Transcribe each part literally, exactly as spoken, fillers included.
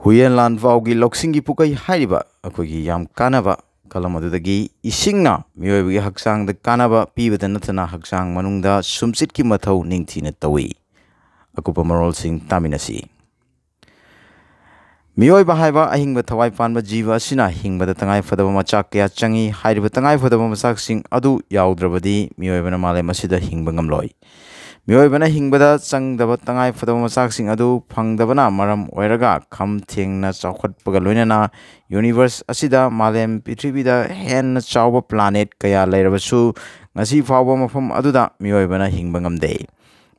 ꯍꯨꯏꯌꯦꯟ ꯂꯥꯟꯐꯥꯎꯒꯤ ꯂꯧꯁꯤꯡꯒꯤ ꯄꯨꯀꯩ ꯍꯥꯏꯔꯤꯕ ꯑꯩꯈꯣꯏꯒꯤ ꯌꯥꯝ ꯀꯥꯟꯅꯕ ꯀꯂꯝ ꯑꯗꯨꯗꯒꯤ ꯏꯁꯤꯡꯅ ꯃꯤꯑꯣꯏꯕꯒꯤ ꯍꯛꯆꯥꯡꯗ ꯀꯥꯟꯅꯕ ꯄꯤꯕꯗ ꯅꯠꯇꯅ ꯍꯛꯆꯥꯡ ꯃꯅꯨꯡꯗ ꯁꯨꯝꯆꯤꯠꯀꯤ ꯃꯊꯧ ꯅꯤꯡꯊꯤꯅ ꯇꯧꯏ꯫ ꯑꯀꯨꯞꯄ ꯃꯔꯣꯜꯁꯤꯡ ꯇꯥꯃꯤꯟꯅꯁꯤ꯫ ꯃꯤꯑꯣꯏꯕ ꯍꯥꯏꯕ ꯑꯍꯤꯡꯕ ꯊꯋꯥꯏ ꯄꯥꯟꯕ ꯖꯤꯕ ꯑꯁꯤꯅ ꯍꯤꯡꯕꯗ ꯇꯉꯥꯏ ꯐꯗꯕ ꯃꯆꯥꯛ ꯀꯌꯥ ꯆꯪꯏ꯫ ꯍꯥꯏꯔꯤꯕ ꯇꯉꯥꯏ ꯐꯗꯕ ꯃꯆꯥꯛꯁꯤꯡ ꯑꯗꯨ ꯌꯥꯎꯗ꯭ꯔꯕꯗꯤ ꯃꯤꯑꯣꯏꯕꯅ ꯃꯥꯂꯦꯝ ꯑꯁꯤꯗ ꯍꯤꯡꯕ ꯉꯝꯂꯣꯏ꯫ ꯃꯤꯑꯣꯏꯕꯅ ꯍꯤꯡꯕꯗ ꯆꯪꯗꯕ ꯇꯉꯥꯏ ꯐꯗꯕ ꯃꯆꯥꯛꯁꯤꯡ ꯑꯗꯨ ꯐꯪꯗꯕꯅ ꯃꯔꯝ ꯑꯣꯏꯔꯒ ꯈꯝ ꯊꯦꯡꯅ ꯆꯥꯎꯈꯠꯄꯒ ꯂꯣꯏꯅꯅ ꯌꯨꯅꯤꯚꯔꯁ ꯑꯁꯤꯗ ꯃꯥꯂꯦꯝ ꯄ꯭ꯔꯤꯊꯤꯕꯤꯗ ꯍꯦꯟꯅ ꯆꯥꯎꯕ ꯄ꯭ꯂꯥꯅꯦꯠ ꯀꯌꯥ ꯂꯩꯔꯕꯁꯨ ꯉꯁꯤ ꯐꯥꯎꯕ ꯃꯐꯝ ꯑꯗꯨꯗ ꯃꯤꯑꯣꯏꯕꯅ ꯍꯤꯡꯕ ꯉꯝꯗꯦ꯫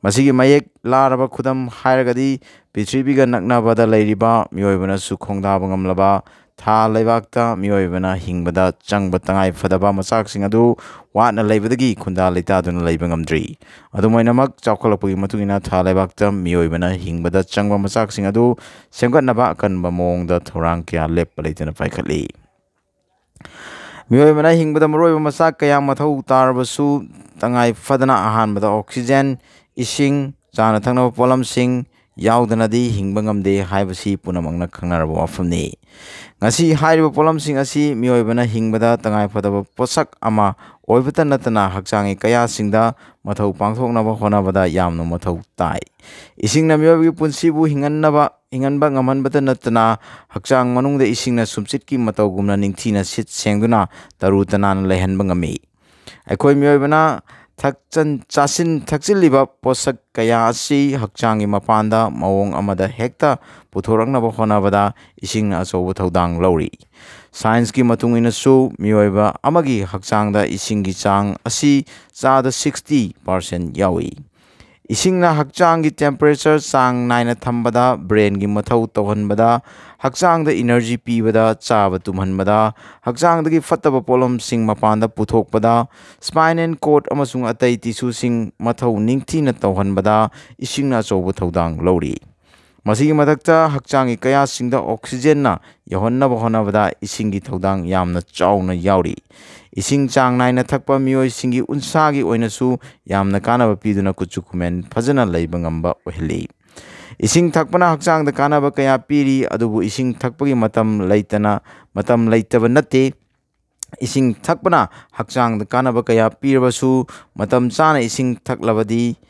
ꯃꯁꯤꯒꯤ ꯃꯌꯦꯛ ꯂꯥꯔꯕ ꯈꯨꯗꯝ ꯍꯥꯏꯔꯒꯗꯤ ꯄ꯭ꯔꯤꯊꯤꯕꯤꯒ ꯅꯛꯅꯕꯗ ꯂꯩꯔꯤꯕ ꯃꯤꯑꯣꯏꯕꯅꯁꯨ ꯈꯣꯡꯗꯥꯕ ꯉꯝꯂꯕ ꯊꯥ ꯂꯩꯕꯥꯛꯇ ꯃꯤꯑꯣꯏꯕꯅ ꯍꯤꯡꯕꯗ ꯆꯪꯕ ꯇꯉꯥꯏ ꯐꯗꯕ ꯃꯆꯥꯛꯁꯤꯡ ꯑꯗꯨ ꯋꯥꯠꯅ ꯂꯩꯕꯗꯒꯤ ꯈꯨꯟꯗꯥ ꯂꯩꯇꯥꯗꯨꯅ ꯂꯩꯕ ꯉꯝꯗ꯭ꯔꯤ꯫ ꯑꯗꯨꯝ ꯑꯣꯏꯅꯃꯛ, ꯆꯥꯎꯈꯠꯂꯛꯄꯒꯤ ꯃꯇꯨꯡ ꯏꯟꯅ ꯊꯥ ꯂꯩꯕꯥꯛꯇ ꯃꯤꯑꯣꯏꯕꯅ ꯍꯤꯡꯕꯗ ꯆꯪꯕ ꯃꯆꯥꯛꯁꯤꯡ ꯑꯗꯨ ꯁꯦꯝꯒꯠꯅꯕ ꯑꯀꯟꯕ ꯃꯑꯣꯡꯗ ꯊꯧꯔꯥꯡ ꯀꯌꯥ ꯂꯦꯞꯄ ꯂꯩꯇꯅ ꯄꯥꯏꯈꯠꯂꯤ꯫ ꯃꯤꯑꯣꯏꯕꯅ ꯍꯤꯡꯕꯗ ꯃꯔꯨꯑꯣꯏꯕ ꯃꯆꯥꯛ ꯀꯌꯥ ꯃꯊꯧ ꯇꯥꯔꯕꯁꯨ, ꯇꯉꯥꯏ ꯐꯗꯅ ꯑꯍꯥꯟꯕꯗ ꯑꯣꯛꯁꯤꯖꯦꯟ, ꯏꯁꯤꯡ, ꯆꯥꯅ ꯊꯛꯅꯕ ꯄꯣꯠꯂꯝꯁꯤꯡ ꯌꯥꯎꯗꯅꯗꯤ ꯍꯤꯡꯕ ꯉꯝꯗꯦ ꯍꯥꯏꯕꯁꯤ ꯄꯨꯝꯅꯃꯛꯅ ꯈꯪꯅꯔꯕ ꯋꯥꯐꯝꯅꯤ꯫ ꯉꯁꯤ ꯍꯥꯏꯔꯤꯕ ꯄꯣꯠꯂꯝꯁꯤꯡ ꯑꯁꯤ ꯃꯤꯑꯣꯏꯕꯅ ꯍꯤꯡꯕꯗ ꯇꯉꯥꯏꯐꯗꯕ ꯄꯣꯠꯁꯛ ꯑꯃ ꯑꯣꯏꯕꯇ ꯅꯠꯇꯅ ꯍꯛꯆꯥꯡꯒꯤ ꯀꯌꯥꯁꯤꯡꯗ ꯃꯊꯧ ꯄꯥꯡꯊꯣꯛꯅꯕ ꯍꯣꯠꯅꯕꯗ ꯌꯥꯝꯅ ꯃꯊꯧ ꯇꯥꯏ꯫ ꯏꯁꯤꯡꯅ ꯃꯤꯑꯣꯏꯕꯒꯤ ꯄꯨꯟꯁꯤꯕꯨ ꯍꯤꯡꯍꯟꯅꯕ, ꯍꯤꯡꯍꯟꯕ ꯉꯝꯍꯟꯕꯇ ꯅꯠꯇꯅ ꯍꯛꯆꯥꯡ ꯃꯅꯨꯡꯗ ꯏꯁꯤꯡꯅ ꯁꯨꯝꯆꯤꯠꯀꯤ ꯃꯇꯧꯒꯨꯝꯅ ꯅꯤꯡꯊꯤꯅ ꯁꯤꯠ ꯁꯦꯡꯗꯨꯅ ꯇꯔꯨ ꯇꯅꯥꯟꯅ ꯂꯩꯍꯟꯕ ꯉꯝꯃꯤ꯫ ꯑꯩꯈꯣꯏ ꯃꯤꯑꯣꯏꯕꯅ ꯊꯛꯆꯟ-, ꯆꯥꯁꯤꯟ ꯊꯛꯆꯤꯜꯂꯤꯕ ꯄꯣꯠꯁꯛ ꯀꯌꯥ ꯑꯁꯤ ꯍꯛꯆꯥꯡꯒꯤ ꯃꯄꯥꯟꯗ ꯃꯑꯣꯡ ꯑꯃꯗ ꯍꯦꯛꯇ ꯄꯨꯊꯣꯔꯛꯅꯕ ꯍꯣꯠꯅꯕꯗ ꯏꯁꯤꯡꯅ ꯑꯆꯧꯕ ꯊꯧꯗꯥꯡ ꯂꯧꯔꯤ꯫ ꯁꯥꯏꯟꯁꯀꯤ ꯃꯇꯨꯡ ꯏꯟꯅꯁꯨ ꯃꯤꯑꯣꯏꯕ ꯑꯃꯒꯤ ꯍꯛꯆꯥꯡꯗ ꯏꯁꯤꯡꯒꯤ ꯆꯥꯡ ꯑꯁꯤ ꯆꯥꯗ sixty percent ꯌꯥꯎꯏ꯫ ꯏꯁꯤꯡꯅ ꯍꯛꯆꯥꯡꯒꯤ temperature ꯆꯥꯡ ꯅꯥꯏꯅ ꯊꯝꯕꯗ, ꯕ꯭ꯔꯦꯟꯒꯤ ꯃꯊꯧ ꯇꯧꯍꯟꯕꯗ, ꯍꯛꯆꯥꯡꯗ energy ꯄꯤꯕꯗ, ꯆꯥꯕ ꯇꯨꯝꯍꯟꯕꯗ, ꯍꯛꯆꯥꯡꯗꯒꯤ ꯐꯠꯇꯕ ꯄꯣꯠꯂꯝꯁꯤꯡ ꯃꯄꯥꯟꯗ ꯄꯨꯊꯣꯛꯄꯗ, spinal cord ꯑꯃꯁꯨꯡ ꯑꯇꯩ tissueꯁꯤꯡ ꯃꯊꯧ ꯅꯤꯡꯊꯤꯅ ꯇꯧꯍꯟꯕꯗ ꯏꯁꯤꯡꯅ ꯑꯆꯧꯕ ꯊꯧꯗꯥꯡ ꯂꯧꯔꯤ꯫ ꯃꯁꯤꯒꯤ ꯃꯊꯛꯇ, ꯍꯛꯆꯥꯡꯒꯤ ꯀꯌꯥꯁꯤꯡꯗ oxygenꯅ ꯌꯧꯍꯟꯅꯕ ꯍꯣꯠꯅꯕꯗ ꯏꯁꯤꯡꯒꯤ ꯊꯧꯗꯥꯡ ꯌꯥꯝꯅ ꯆꯥꯎꯅ ꯌꯥꯎꯔꯤ꯫ ꯏꯁꯤꯡ ꯆꯥꯡ ꯅꯥꯏꯅ ꯊꯛꯄ ꯃꯤꯑꯣꯏꯁꯤꯡꯒꯤ ꯎꯟꯁꯥꯒꯤ ꯑꯣꯏꯅꯁꯨ ꯌꯥꯝꯅ ꯀꯥꯟꯅꯕ ꯄꯤꯗꯨꯅ ꯀꯨꯆꯨ ꯀꯨꯃꯦꯟ ꯐꯖꯅ ꯂꯩꯕ ꯉꯝꯕ ꯑꯣꯏꯍꯜꯂꯤ꯫ ꯏꯁꯤꯡ ꯊꯛꯄꯅ ꯍꯛꯆꯥꯡꯗ ꯀꯥꯟꯅꯕ ꯀꯌꯥ ꯄꯤꯔꯤ, ꯑꯗꯨꯕꯨ ꯏꯁꯤꯡ ꯊꯛꯄꯒꯤ ꯃꯇꯝ ꯂꯩꯇꯅ, ꯃꯇꯝ ꯂꯩꯇꯕ ꯅꯠꯇꯦ꯫ ꯏꯁꯤꯡ ꯊꯛꯄꯅ ꯍꯛꯆꯥꯡꯗ ꯀꯥꯟꯅꯕ ꯀꯌꯥ ꯄꯤꯔꯕꯁꯨ, ꯃꯇꯝ ꯆꯥꯅ ꯏꯁꯤꯡ ꯊꯛꯂꯕꯗꯤ,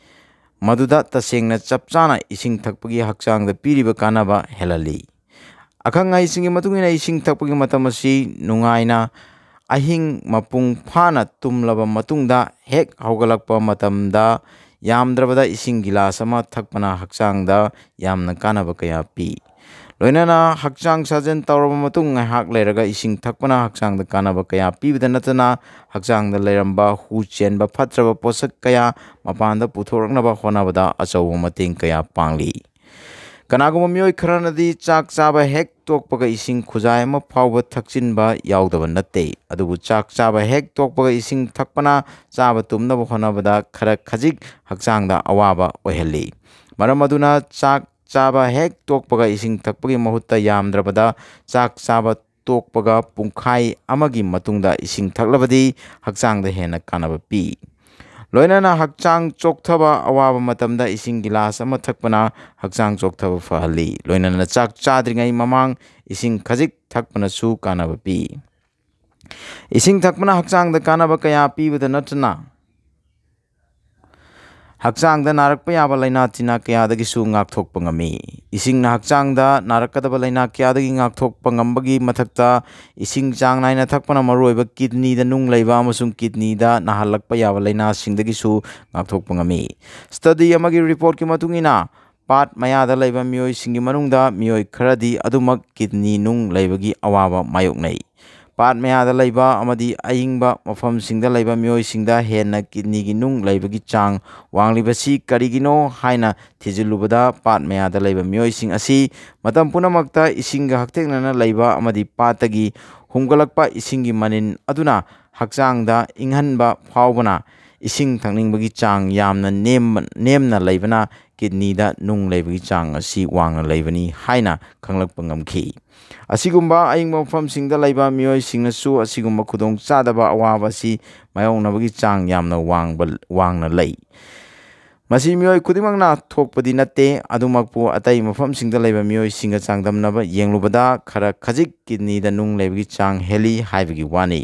ꯃꯗꯨꯗ ꯇꯁꯦꯡꯅ ꯆꯞ ꯆꯥꯅ ꯏꯁꯤꯡ ꯊꯛꯄꯒꯤ ꯍꯛꯆꯥꯡꯗ ꯄꯤꯔꯤꯕ ꯀꯥꯟꯅꯕ ꯍꯦꯜꯍꯜꯂꯤ꯫ ꯑꯈꯪ ꯑꯍꯩꯁꯤꯡꯒꯤ ꯃꯇꯨꯡ ꯏꯟꯅ, ꯏꯁꯤꯡ ꯊꯛꯄꯒꯤ ꯃꯇꯝ ꯑꯁꯤ ꯅꯨꯡꯉꯥꯏꯅ, ꯑꯍꯤꯡ ꯃꯄꯨꯡ ꯐꯥꯅ ꯇꯨꯝꯂꯕ ꯃꯇꯨꯡꯗ ꯍꯦꯛ ꯍꯧꯒꯠꯂꯛꯄ ꯃꯇꯝꯗ, ꯌꯥꯝꯗ꯭ꯔꯕꯗ ꯏꯁꯤꯡ ꯒꯤꯂꯥꯁ ꯑꯃ ꯊꯛꯄꯅ ꯍꯛꯆꯥꯡꯗ ꯌꯥꯝꯅ ꯀꯥꯟꯅꯕ ꯀꯌꯥ ꯄꯤ꯫ ꯂꯣꯏꯅꯅ ꯍꯛꯆꯥꯡ ꯁꯥꯖꯦꯜ ꯇꯧꯔꯕ ꯃꯇꯨꯡ, ꯉꯥꯏꯍꯥꯛ ꯂꯩꯔꯒ ꯏꯁꯤꯡ ꯊꯛꯄꯅ ꯍꯛꯆꯥꯡꯗ ꯀꯥꯟꯅꯕ ꯀꯌꯥ ꯄꯤꯕꯗ ꯅꯠꯇꯅ, ꯍꯛꯆꯥꯡꯗ ꯂꯩꯔꯝꯕ ꯍꯨ ꯆꯦꯟꯕ ꯐꯠꯇ꯭ꯔꯕ ꯄꯣꯠꯁꯛ ꯀꯌꯥ ꯃꯄꯥꯟꯗ ꯄꯨꯊꯣꯔꯛꯅꯕ ꯍꯣꯠꯅꯕꯗ ꯑꯆꯧꯕ ꯃꯇꯦꯡ ꯀꯌꯥ ꯄꯥꯡꯂꯤ꯫ ꯀꯅꯥꯒꯨꯝꯕ ꯃꯤꯑꯣꯏ ꯈꯔꯅꯗꯤ ꯆꯥꯛ ꯆꯥꯕ ꯍꯦꯛ ꯇꯣꯛꯄꯒ ꯏꯁꯤꯡ ꯈꯨꯖꯥꯏ ꯑꯃ ꯐꯥꯎꯕ ꯊꯛꯆꯤꯟꯕ ꯌꯥꯎꯗꯕ ꯅꯠꯇꯦ꯫ ꯑꯗꯨꯕꯨ ꯆꯥꯛ ꯆꯥꯕ ꯍꯦꯛ ꯇꯣꯛꯄꯒ ꯏꯁꯤꯡ ꯊꯛꯄꯅ ꯆꯥꯕ ꯇꯨꯝꯅꯕ ꯍꯣꯠꯅꯕꯗ ꯈꯔ ꯈꯖꯤꯛ ꯍꯛꯆꯥꯡꯗ ꯑꯋꯥꯕ ꯑꯣꯏꯍꯜꯂꯤ꯫ ꯃꯔꯝ ꯑꯗꯨꯅ ꯆꯥꯛ ꯆꯥꯕ ꯍꯦꯛ ꯇꯣꯛꯄꯒ ꯏꯁꯤꯡ ꯊꯛꯄꯒꯤ ꯃꯍꯨꯠꯇ, ꯌꯥꯝꯗ꯭ꯔꯕꯗ ꯆꯥꯛ ꯆꯥꯕ ꯇꯣꯛꯄꯒ ꯄꯨꯡꯈꯥꯏ ꯑꯃꯒꯤ ꯃꯇꯨꯡꯗ ꯏꯁꯤꯡ ꯊꯛꯂꯕꯗꯤ ꯍꯛꯆꯥꯡꯗ ꯍꯦꯟꯅ ꯀꯥꯟꯅꯕ ꯄꯤ꯫ ꯂꯣꯏꯅꯅ ꯍꯛꯆꯥꯡ ꯆꯣꯛꯊꯕ ꯑꯋꯥꯕ ꯃꯇꯝꯗ ꯏꯁꯤꯡ ꯒꯤꯂꯥꯁ ꯑꯃ ꯊꯛꯄꯅ ꯍꯛꯆꯥꯡ ꯆꯣꯛꯊꯕ ꯐꯍꯜꯂꯤ꯫ ꯂꯣꯏꯅꯅ ꯆꯥꯛ ꯆꯥꯗ꯭ꯔꯤꯉꯩ ꯃꯃꯥꯡ ꯏꯁꯤꯡ ꯈꯖꯤꯛ ꯊꯛꯄꯅꯁꯨ ꯀꯥꯟꯅꯕ ꯄꯤ꯫ ꯏꯁꯤꯡ ꯊꯛꯄꯅ ꯍꯛꯆꯥꯡꯗ ꯀꯥꯟꯅꯕ ꯀꯌꯥ ꯄꯤꯕꯗ ꯅꯠꯇꯅ, ꯍꯛꯆꯥꯡꯗ ꯅꯥꯔꯛꯄ ꯌꯥꯕ ꯂꯥꯏꯅꯥ ꯇꯤꯟꯅꯥ ꯀꯌꯥꯗꯒꯤꯁꯨ ꯉꯥꯛꯊꯣꯛꯄ ꯉꯝꯃꯤ꯫ ꯏꯁꯤꯡꯅ ꯍꯛꯆꯥꯡꯗ ꯅꯥꯔꯛꯀꯗꯕ ꯂꯥꯏꯅꯥ ꯀꯌꯥꯗꯒꯤ ꯉꯥꯛꯊꯣꯛꯄ ꯉꯝꯕꯒꯤ ꯃꯊꯛꯇ, ꯏꯁꯤꯡ ꯆꯥꯡ ꯅꯥꯏꯅ ꯊꯛꯄꯅ ꯃꯔꯨꯑꯣꯏꯕ ꯀꯤꯗꯅꯤꯗ ꯅꯨꯡ ꯂꯩꯕ ꯑꯃꯁꯨꯡ ꯀꯤꯗꯅꯤꯗ ꯅꯥꯍꯜꯂꯛꯄ ꯌꯥꯕ ꯂꯥꯏꯅꯥꯁꯤꯡꯗꯒꯤꯁꯨ ꯉꯥꯛꯊꯣꯛꯄ ꯉꯝꯃꯤ꯫ ꯁ꯭ꯇꯗꯤ ꯑꯃꯒꯤ ꯔꯤꯄꯣꯔꯠꯀꯤ ꯃꯇꯨꯡ ꯏꯟꯅ, ꯄꯥꯠ ꯃꯌꯥꯗ ꯂꯩꯕ ꯃꯤꯑꯣꯏꯁꯤꯡꯒꯤ ꯃꯅꯨꯡꯗ ꯃꯤꯑꯣꯏ ꯈꯔꯗꯤ ꯑꯗꯨꯃꯛ ꯀꯤꯗꯅꯤ ꯅꯨꯡ ꯂꯩꯕꯒꯤ ꯑꯋꯥꯕ ꯃꯥꯌꯣꯛꯅꯩ꯫ ꯄꯥꯠ ꯃꯌꯥꯗ ꯂꯩꯕ ꯑꯃꯗꯤ ꯑꯏꯪꯕ ꯃꯐꯝꯁꯤꯡꯗ ꯂꯩꯕ ꯃꯤꯑꯣꯏꯁꯤꯡꯗ ꯍꯦꯟꯅ ꯀꯤꯗꯅꯤꯒꯤ ꯅꯨꯡ ꯂꯩꯕꯒꯤ ꯆꯥꯡ ꯋꯥꯡꯂꯤꯕꯁꯤ ꯀꯔꯤꯒꯤꯅꯣ ꯍꯥꯏꯅ ꯊꯤꯖꯤꯜꯂꯨꯕꯗ, ꯄꯥꯠ ꯃꯌꯥꯗ ꯂꯩꯕ ꯃꯤꯑꯣꯏꯁꯤꯡ ꯑꯁꯤ ꯃꯇꯝ ꯄꯨꯝꯅꯃꯛꯇ ꯏꯁꯤꯡꯒ ꯍꯛꯊꯦꯡꯅꯅ ꯂꯩꯕ ꯑꯃꯗꯤ ꯄꯥꯠꯇꯒꯤ ꯍꯨꯝꯒꯠꯂꯛꯄ ꯏꯁꯤꯡꯒꯤ ꯃꯅꯤꯟ ꯑꯗꯨꯅ ꯍꯛꯆꯥꯡꯗ ꯏꯪꯍꯟꯕ ꯐꯥꯎꯕꯅ, ꯏꯁꯤꯡ ꯊꯛꯅꯤꯡꯕꯒꯤ ꯆꯥꯡ ꯌꯥꯝꯅ ꯅꯦꯝꯕ-, ꯅꯦꯝꯅ ꯂꯩꯕꯅ ꯀꯤꯗꯅꯤꯗ ꯅꯨꯡ ꯂꯩꯕꯒꯤ ꯆꯥꯡ ꯑꯁꯤ ꯋꯥꯡꯅ ꯂꯩꯕꯅꯤ ꯍꯥꯏꯅ ꯈꯪꯂꯛꯄ ꯉꯝꯈꯤ꯫ ꯑꯁꯤꯒꯨꯝꯕ ꯑꯏꯪꯕ ꯃꯐꯝꯁꯤꯡꯗ ꯂꯩꯕ ꯃꯤꯑꯣꯏꯁꯤꯡꯅꯁꯨ ꯑꯁꯤꯒꯨꯝꯕ ꯈꯨꯗꯣꯡꯆꯥꯗꯕ ꯑꯋꯥꯕ ꯑꯁꯤ ꯃꯥꯌꯣꯛꯅꯕꯒꯤ ꯆꯥꯡ ꯌꯥꯝꯅ ꯋꯥꯡꯕ, ꯋꯥꯡꯅ ꯂꯩ꯫ ꯃꯁꯤ ꯃꯤꯑꯣꯏ ꯈꯨꯗꯤꯡꯃꯛꯅ ꯊꯣꯛꯄꯗꯤ ꯅꯠꯇꯦ, ꯑꯗꯨꯃꯛꯄꯨ ꯑꯇꯩ ꯃꯐꯝꯁꯤꯡꯗ ꯂꯩꯕ ꯃꯤꯑꯣꯏꯁꯤꯡꯒ ꯆꯥꯡꯗꯝꯅꯕ ꯌꯦꯡꯂꯨꯕꯗ ꯈꯔ ꯈꯖꯤꯛ ꯀꯤꯗꯅꯤꯗ ꯅꯨꯡ ꯂꯩꯕꯒꯤ ꯆꯥꯡ ꯍꯦꯜꯂꯤ ꯍꯥꯏꯕꯒꯤ ꯋꯥꯅꯤ꯫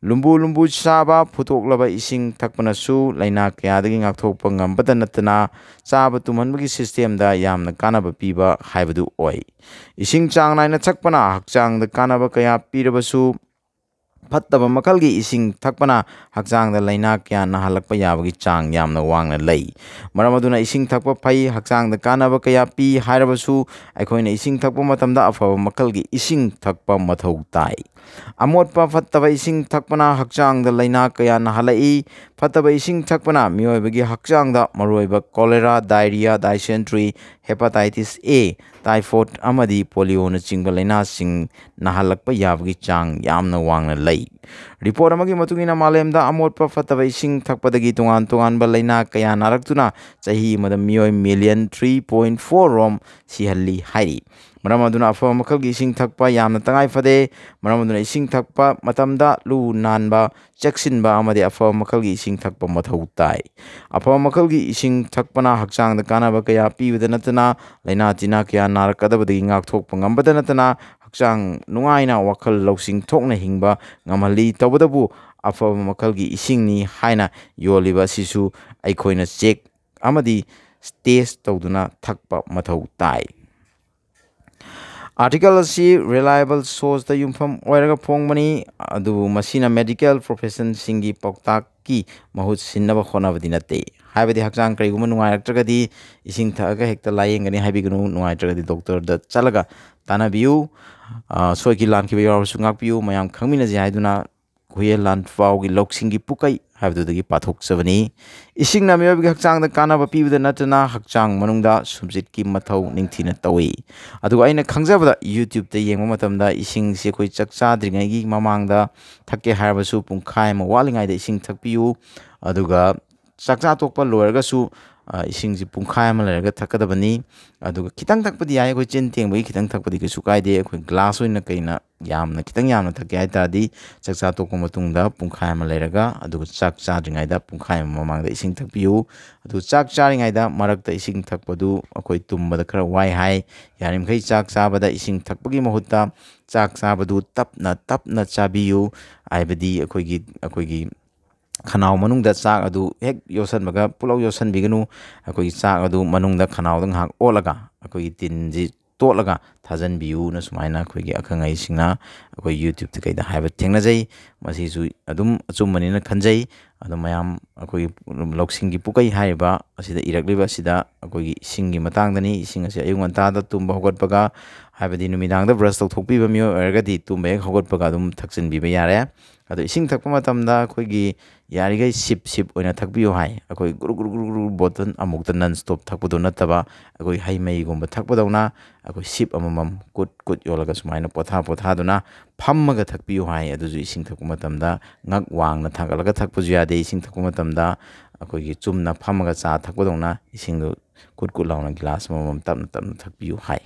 ꯂꯨꯝꯕꯨ ꯂꯨꯝꯕꯨ ꯆꯥꯕ, ꯐꯨꯠꯇꯣꯛꯂꯕ ꯏꯁꯤꯡ ꯊꯛꯄꯅꯁꯨ ꯂꯥꯏꯅꯥ ꯀꯌꯥꯗꯒꯤ ꯉꯥꯛꯊꯣꯛꯄ ꯉꯝꯕꯇ ꯅꯠꯇꯅ ꯆꯥꯕ ꯇꯨꯝꯍꯟꯕꯒꯤ ꯁꯤꯁꯇꯦꯝꯗ ꯌꯥꯝꯅ ꯀꯥꯟꯅꯕ ꯄꯤꯕ ꯍꯥꯏꯕꯗꯨ ꯑꯣꯏ꯫ ꯏꯁꯤꯡ ꯆꯥꯡ ꯅꯥꯏꯅ ꯊꯛꯄꯅ ꯍꯛꯆꯥꯡꯗ ꯀꯥꯟꯅꯕ ꯀꯌꯥ ꯄꯤꯔꯕꯁꯨ, ꯐꯠꯇꯕ ꯃꯈꯜꯒꯤ ꯏꯁꯤꯡ ꯊꯛꯄꯅ ꯍꯛꯆꯥꯡꯗ ꯂꯥꯏꯅꯥ ꯀꯌꯥ ꯅꯥꯍꯜꯂꯛꯄ ꯌꯥꯕꯒꯤ ꯆꯥꯡ ꯌꯥꯝꯅ ꯋꯥꯡꯅ ꯂꯩ꯫ ꯃꯔꯝ ꯑꯗꯨꯅ ꯏꯁꯤꯡ ꯊꯛꯄ ꯐꯩ, ꯍꯛꯆꯥꯡꯗ ꯀꯥꯟꯅꯕ ꯀꯌꯥ ꯄꯤ ꯍꯥꯏꯔꯕꯁꯨ, ꯑꯩꯈꯣꯏꯅ ꯏꯁꯤꯡ ꯊꯛꯄ ꯃꯇꯝꯗ ꯑꯐꯕ ꯃꯈꯜꯒꯤ ꯏꯁꯤꯡ ꯊꯛꯄ ꯃꯊꯧ ꯇꯥꯏ꯫ ꯑꯃꯣꯠꯄ ꯐꯠꯇꯕ ꯏꯁꯤꯡ ꯊꯛꯄꯅ ꯍꯛꯆꯥꯡꯗ ꯂꯥꯏꯅꯥ ꯀꯌꯥ ꯅꯥꯍꯜꯂꯛꯏ꯫ ꯐꯠꯇꯕ ꯏꯁꯤꯡ ꯊꯛꯄꯅ ꯃꯤꯑꯣꯏꯕꯒꯤ ꯍꯛꯆꯥꯡꯗ ꯃꯔꯨꯑꯣꯏꯕ ꯀꯣꯂꯦꯔꯥ, ꯗꯥꯏꯔꯤꯌꯥ, ꯗꯥꯏꯁꯦꯟꯇ꯭ꯔꯤ, ꯍꯦꯄꯥꯇꯥꯏꯇꯤꯁ ꯑꯦ, ꯇꯥꯏꯐꯣꯏꯗ ꯑꯃꯗꯤ ꯄꯣꯂꯤꯑꯣꯅꯆꯤꯡꯕ ꯂꯥꯏꯅꯥꯁꯤꯡ ꯅꯥꯍꯜꯂꯛꯄ ꯌꯥꯕꯒꯤ ꯆꯥꯡ ꯌꯥꯝꯅ ꯋꯥꯡꯅ ꯂꯩ꯫ ꯔꯤꯄꯣꯔꯠ ꯑꯃꯒꯤ ꯃꯇꯨꯡ ꯏꯟꯅ, ꯃꯥꯂꯦꯝꯗ ꯑꯃꯣꯠꯄ ꯐꯠꯇꯕ ꯏꯁꯤꯡ ꯊꯛꯄꯗꯒꯤ ꯇꯣꯉꯥꯟ ꯇꯣꯉꯥꯟꯕ ꯂꯥꯏꯅꯥ ꯀꯌꯥ ꯅꯥꯔꯛꯇꯨꯅ ꯆꯍꯤ ꯑꯃꯗ ꯃꯤꯑꯣꯏ ꯃꯤꯂꯤꯌꯟ ꯊ꯭ꯔꯤ ꯄꯣꯏꯟ ꯐꯣꯔ ꯔꯣꯝ ꯁꯤꯍꯜꯂꯤ ꯍꯥꯏꯔꯤ꯫ ꯃꯔꯝ ꯑꯗꯨꯅ ꯑꯐꯕ ꯃꯈꯜꯒꯤ ꯏꯁꯤꯡ ꯊꯛꯄ ꯌꯥꯝꯅ ꯇꯉꯥꯏ ꯐꯗꯦ꯫ ꯃꯔꯝ ꯑꯗꯨꯅ ꯏꯁꯤꯡ ꯊꯛꯄ ꯃꯇꯝꯗ ꯂꯨ ꯅꯥꯟꯕ, ꯆꯦꯛꯁꯤꯟꯕ ꯑꯃꯗꯤ ꯑꯐꯕ ꯃꯈꯜꯒꯤ ꯏꯁꯤꯡ ꯊꯛꯄ ꯃꯊꯧ ꯇꯥꯏ꯫ ꯑꯐꯕ ꯃꯈꯜꯒꯤ ꯏꯁꯤꯡ ꯊꯛꯄꯅ ꯍꯛꯆꯥꯡꯗ ꯀꯥꯟꯅꯕ ꯀꯌꯥ ꯄꯤꯕꯗ ꯅꯠꯇꯅ ꯂꯥꯏꯅꯥ ꯇꯤꯟꯅꯥ ꯀꯌꯥ ꯅꯥꯔꯛꯀꯗꯕꯗꯒꯤ ꯉꯥꯛꯊꯣꯛꯄ ꯉꯝꯕꯗ ꯅꯠꯇꯅ ꯍꯛꯆꯥꯡ ꯅꯨꯡꯉꯥꯏꯅ ꯋꯥꯈꯜ ꯂꯧꯁꯤꯡ ꯊꯣꯛꯅ ꯍꯤꯡꯕ ꯉꯝꯍꯜꯂꯤ꯫ ꯇꯧꯕꯇꯕꯨ ꯑꯐꯕ ꯃꯈꯜꯒꯤ ꯏꯁꯤꯡꯅꯤ ꯍꯥꯏꯅ ꯌꯣꯜꯂꯤꯕ ꯑꯁꯤꯁꯨ ꯑꯩꯈꯣꯏꯅ ꯆꯦꯛ ꯑꯃꯗꯤ ꯇꯦꯁ ꯇꯧꯗꯨꯅ ꯊꯛꯄ ꯃꯊꯧ ꯇꯥꯏ꯫ ꯑꯥꯔꯇꯤꯀꯜ ꯑꯁꯤ ꯔꯤꯂꯥꯏꯕꯜ ꯁꯣꯔꯁꯇ ꯌꯨꯝꯐꯝ ꯑꯣꯏꯔꯒ ꯐꯣꯡꯕꯅꯤ, ꯑꯗꯨꯕꯨ ꯃꯁꯤꯅ ꯃꯦꯗꯤꯀꯦꯜ ꯄ꯭ꯔꯣꯐꯦꯁꯟꯁꯤꯡꯒꯤ ꯄꯥꯎꯇꯥꯛꯀꯤ ꯃꯍꯨꯠ ꯁꯤꯟꯅꯕ ꯍꯣꯠꯅꯕꯗꯤ ꯅꯠꯇꯦ꯫ ꯍꯥꯏꯕꯗꯤ ꯍꯛꯆꯥꯡ ꯀꯔꯤꯒꯨꯝꯕ ꯅꯨꯡꯉꯥꯏꯔꯛꯇ꯭ꯔꯒꯗꯤ ꯏꯁꯤꯡ ꯊꯛꯑꯒ ꯍꯦꯛꯇ ꯂꯥꯏꯌꯦꯡꯒꯅꯤ ꯍꯥꯏꯕꯤꯒꯅꯨ, ꯅꯨꯡꯉꯥꯏꯇ꯭ꯔꯒꯗꯤ ꯗꯣꯛꯇꯔꯗ ꯆꯠꯂꯒ ꯇꯥꯟꯅꯕꯤꯌꯨ꯫ ꯑ, ꯁꯣꯏꯈꯤ ꯂꯥꯟꯈꯤꯕ ꯌꯥꯎꯔꯕꯁꯨ ꯉꯥꯛꯄꯤꯌꯨ, ꯃꯌꯥꯝ ꯈꯪꯃꯤꯟꯅꯁꯤ ꯍꯥꯏꯗꯨꯅ ꯍꯨꯌꯦꯟ ꯂꯥꯟꯐꯥꯎꯒꯤ ꯂꯧꯁꯤꯡꯒꯤ ꯄꯨꯀꯩ ꯍꯥꯏꯕꯗꯨꯗꯒꯤ ꯄꯥꯊꯣꯛꯆꯕꯅꯤ꯫ ꯏꯁꯤꯡꯅ ꯃꯤꯑꯣꯏꯕꯒꯤ ꯍꯛꯆꯥꯡꯗ ꯀꯥꯟꯅꯕ ꯄꯤꯕꯗ ꯅꯠꯇꯅ ꯍꯛꯆꯥꯡ ꯃꯅꯨꯡꯗ ꯁꯨꯝꯆꯤꯠꯀꯤ ꯃꯊꯧ ꯅꯤꯡꯊꯤꯅ ꯇꯧꯏ꯫ ꯑꯗꯨꯒ ꯑꯩꯅ ꯈꯪꯖꯕꯗ YouTubeꯇ ꯌꯦꯡꯕ ꯃꯇꯝꯗ ꯏꯁꯤꯡꯁꯤ ꯑꯩꯈꯣꯏ ꯆꯥꯛ ꯆꯥꯗ꯭ꯔꯤꯉꯩꯒꯤ ꯃꯃꯥꯡꯗ ꯊꯛꯀꯦ ꯍꯥꯏꯔꯕꯁꯨ ꯄꯨꯡꯈꯥꯏ ꯑꯃ ꯋꯥꯠꯂꯤꯉꯩꯗ ꯏꯁꯤꯡ ꯊꯛꯄꯤꯌꯨ꯫ ꯑꯗꯨꯒ ꯆꯥꯛꯆꯥ ꯇꯣꯛꯄ ꯂꯣꯏꯔꯒꯁꯨ, ꯑ, ꯏꯁꯤꯡꯁꯤ ꯄꯨꯡꯈꯥꯏ ꯑꯃ ꯂꯩꯔꯒ ꯊꯛꯀꯗꯕꯅꯤ꯫ ꯑꯗꯨꯒ ꯈꯤꯇꯪ ꯊꯛꯄꯗꯤ ꯌꯥꯏ, ꯑꯩꯈꯣꯏ ꯆꯤꯟ ꯇꯦꯡꯕꯒꯤ ꯈꯤꯇꯪ ꯊꯛꯄꯗꯤ ꯀꯩꯁꯨ ꯀꯥꯏꯗꯦ, ꯑꯩꯈꯣꯏ ꯒ꯭ꯂꯥꯁ ꯑꯣꯏꯅ ꯀꯩꯅ ꯌꯥꯝꯅ, ꯈꯤꯇꯪ ꯌꯥꯝꯅ ꯊꯛꯀꯦ ꯍꯥꯏ ꯇꯥꯔꯗꯤ, ꯆꯥꯛ ꯆꯥ ꯇꯣꯛꯄ ꯃꯇꯨꯡꯗ ꯄꯨꯡꯈꯥꯏ ꯑꯃ ꯂꯩꯔꯒ, ꯑꯗꯨꯒ ꯆꯥꯛ ꯆꯥꯗ꯭ꯔꯤꯉꯩꯗ ꯄꯨꯡꯈꯥꯏ ꯑꯃ ꯃꯃꯥꯡꯗ ꯏꯁꯤꯡ ꯊꯛꯄꯤꯌꯨ꯫ ꯑꯗꯨ ꯆꯥꯛ ꯆꯥꯔꯤꯉꯩꯗ ꯃꯔꯛꯇ ꯏꯁꯤꯡ ꯊꯛꯄꯗꯨ ꯑꯩꯈꯣꯏ ꯇꯨꯝꯕꯗ ꯈꯔ ꯋꯥꯏ ꯍꯥꯏ꯫ ꯌꯥꯔꯤꯃꯈꯩ ꯆꯥꯛ ꯆꯥꯕꯗ ꯏꯁꯤꯡ ꯊꯛꯄꯒꯤ ꯃꯍꯨꯠꯇ ꯆꯥꯛ ꯆꯥꯕꯗꯨ ꯇꯞꯅ ꯇꯞꯅ ꯆꯥꯕꯤꯌꯨ꯫ ꯍꯥꯏꯕꯗꯤ ꯑꯩꯈꯣꯏꯒꯤ, ꯑꯩꯈꯣꯏꯒꯤ ꯈꯅꯥꯎ ꯃꯅꯨꯡꯗ ꯆꯥꯛ ꯑꯗꯨ ꯍꯦꯛ ꯌꯣꯠꯁꯟꯕꯒ ꯄꯨꯂꯞ ꯌꯣꯠꯁꯟꯕꯤꯒꯅꯨ꯫ ꯑꯩꯈꯣꯏꯒꯤ ꯆꯥꯛ ꯑꯗꯨ ꯃꯅꯨꯡꯗ ꯈꯅꯥꯎꯗ ꯉꯥꯏꯍꯥꯛ ꯑꯣꯠꯂꯒ ꯑꯩꯈꯣꯏꯒꯤ ꯇꯤꯟꯁꯤ ꯇꯣꯠꯂꯒ ꯊꯥꯖꯤꯟꯕꯤꯌꯨꯅ ꯁꯨꯃꯥꯏꯅ ꯑꯩꯈꯣꯏꯒꯤ ꯑꯈꯪ ꯑꯍꯩꯁꯤꯡꯅ ꯑꯩꯈꯣꯏ YouTube-ꯇ ꯀꯩꯗ ꯍꯥꯏꯕ ꯊꯦꯡꯅꯖꯩ꯫ ꯃꯁꯤꯁꯨ ꯑꯗꯨꯝ ꯑꯆꯨꯝꯕꯅꯤꯅ ꯈꯟꯖꯩ꯫ ꯑꯗꯣ ꯃꯌꯥꯝ ꯑꯩꯈꯣꯏꯒꯤ ꯂꯧꯁꯤꯡꯒꯤ ꯄꯨꯀꯩ ꯍꯥꯏꯔꯤꯕ ꯑꯁꯤꯗ ꯏꯔꯛꯂꯤꯕ ꯑꯁꯤꯗ ꯑꯩꯈꯣꯏꯒꯤ ꯏꯁꯤꯡꯒꯤ ꯃꯇꯥꯡꯗꯅꯤ꯫ ꯏꯁꯤꯡ ꯑꯁꯤ ꯑꯌꯨꯛ ꯉꯟꯇꯥꯗ ꯇꯨꯝꯕ ꯍꯧꯒꯠꯄꯒ, ꯍꯥꯏꯕꯗꯤ ꯅꯨꯃꯤꯗꯥꯡꯗ brush ꯇꯧꯊꯣꯛꯄꯤꯕ ꯃꯤꯑꯣꯏ ꯑꯣꯏꯔꯒꯗꯤ ꯇꯨꯝꯕ ꯍꯦꯛ ꯍꯧꯒꯠꯄꯒ ꯑꯗꯨꯝ ꯊꯛꯆꯤꯟꯕꯤꯕ ꯌꯥꯔꯦ꯫ ꯑꯗꯣ ꯏꯁꯤꯡ ꯊꯛꯄ ꯃꯇꯝꯗ ꯑꯩꯈꯣꯏꯒꯤ ꯌꯥꯔꯤꯈꯩ sip sip ꯑꯣꯏꯅ ꯊꯛꯄꯤꯌꯨ ꯍꯥꯏ꯫ ꯑꯩꯈꯣꯏ ꯒꯨꯔꯨ ꯒꯨꯔꯨ ꯒꯨꯔꯨ ꯒꯨꯔꯨ bottle ꯑꯃꯨꯛꯇ non stop ꯊꯛꯄꯗꯣ ꯅꯠꯇꯕ, ꯑꯩꯈꯣꯏ ꯍꯩ ꯃꯍꯤꯒꯨꯝꯕ ꯊꯛꯄꯗꯧꯅ ꯑꯩꯈꯣꯏ sip ꯑꯃꯃꯝ ꯀꯨꯠ ꯀꯨꯠ ꯌꯣꯜꯂꯒ ꯁꯨꯃꯥꯏꯅ ꯄꯣꯊꯥ ꯄꯣꯊꯥꯗꯨꯅ ꯐꯝꯃꯒ ꯊꯛꯄꯤꯌꯨ ꯍꯥꯏ꯫ ꯑꯗꯨꯁꯨ ꯏꯁꯤꯡ ꯊꯛꯄ ꯃꯇꯝꯗ ꯉꯛ ꯋꯥꯡꯅ ꯊꯥꯡꯒꯠꯂꯒ ꯊꯛꯄꯁꯨ ꯌꯥꯗꯦ꯫ ꯏꯁꯤꯡ ꯊꯛꯄ ꯃꯇꯝꯗ ꯑꯩꯈꯣꯏꯒꯤ ꯆꯨꯝꯅ ꯐꯝꯃꯒ ꯆꯥ ꯊꯛꯄꯗꯧꯅ ꯏꯁꯤꯡꯗꯨ ꯀꯨꯠ ꯀꯨꯠ ꯂꯥꯎꯅ glass ꯑꯃꯃꯝ ꯇꯞꯅ ꯇꯞꯅ ꯊꯛꯄꯤꯌꯨ ꯍꯥꯏ꯫